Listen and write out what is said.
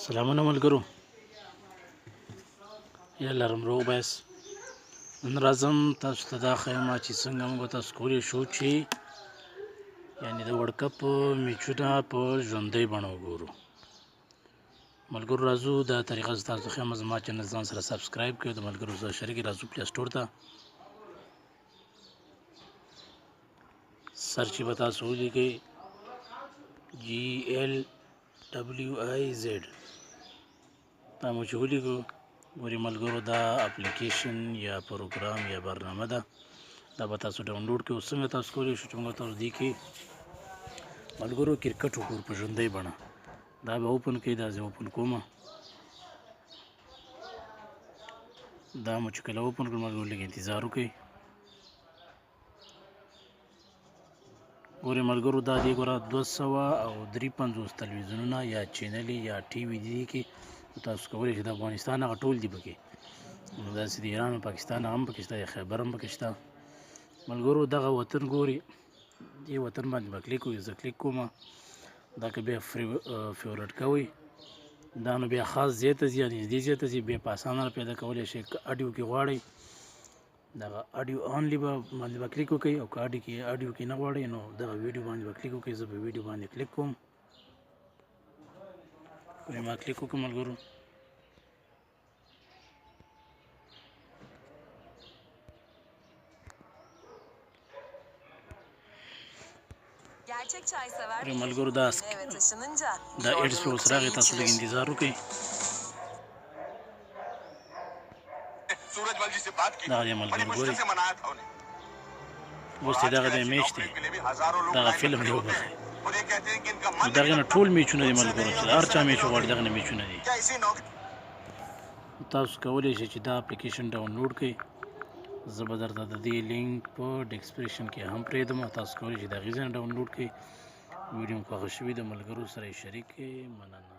سلامونه ملګرو، یا لرم روغ بس. نن راځم تاسو ته دا ښیم چې څنګه موږ تاسو کولی شو چې یعنی د ورلډ کپ میچونه په ژوندۍ بڼه وګورو. ملګرو راځو، دا طریقه زه تاسو ښیم. زما چینل ځان سره subscribe کړئ، د ملګرو سره شریک. راځو Play Store ته، search به تاسو ولیکئ GLWIZ. دا مو چې ولیکو، ګوري ملګرو، دا اپلیکیشن یا پروګرام یا برنامه ده، دا به تاسو ډاونلوډ کړئ. اوس څنګه تاسو کولی شو چې موږ تاسو دې کې ملګرو کرکټ وګورو په ژوندۍ بڼه؟ دا به open کړئ. دا زه open کوم. دا مو چې کله open کړو ملګرو، لږ انتظار وکړئ. ګورې ملګرو، دا دی ګوره، 253 تلویزیونونه یا چینلې یا ټي وي دي کې تاسو کولی شئ. د افغانستان هغه ټول دي پکې، نو داسې د ایران او پاکستان هم پکې شته، د خیبر هم پکې شته. ملګرو، دغه وطن ګوري، دې وطن باندې به کلیک وکړئ. زه کلیک کوم. دا که بیا favorite کوئ دا، نو بیا خاص ځای ته ځي، نږدې ځای ته ځي، بیا په اسانه پیدا کولی شئ. که اډیو کې غواړئ، دغه audio only به باندې به کلیک وکړئ، او که اډیو کې نه غواړئ، نو دغه ویډیو باندې به کلیک وکړئ. زه په ویډیو باندې کلیک کوم. ما کلیک وکړم ملګرو. Gerçek çay sever ګورئ ملګرو، دا yeni eve taşınınca دا ads په yorgunluk اوس راغی، çayı تاسو لږ içilir. انتظار وکړئ. सूरजमल जी से बात की دغه دی बड़ी ملګرو، मुश्किल ګورئ से मनाया था उन्हें. اوس چې دغه دی میچ دی، नौकरी के लिए भी हजारों लोग دغه लाइन में فلم खड़े دی होते وبخښئ. हैं और ये कहते हैं कि इनका मन دغه नहीं نه लगता. ټول میچونه دي उनसे ملګرو، नहीं چې और هر چا दूसरा میچ नहीं غواړي नौकरी. دغه نه میچونه دي. क्या इसी नौकरी تاسو کولی شئ چې دا اپلیکیشن ډاونلوډ کړئ. زه به درته د دې لینک په description کې هم پرېږدم، تاسو کولی شئ د هغې ځای نه ډاونلوډ کړئ. ویډیو مو خوښه شوې، د ملګرو سره یې شریک کړئ. مننه.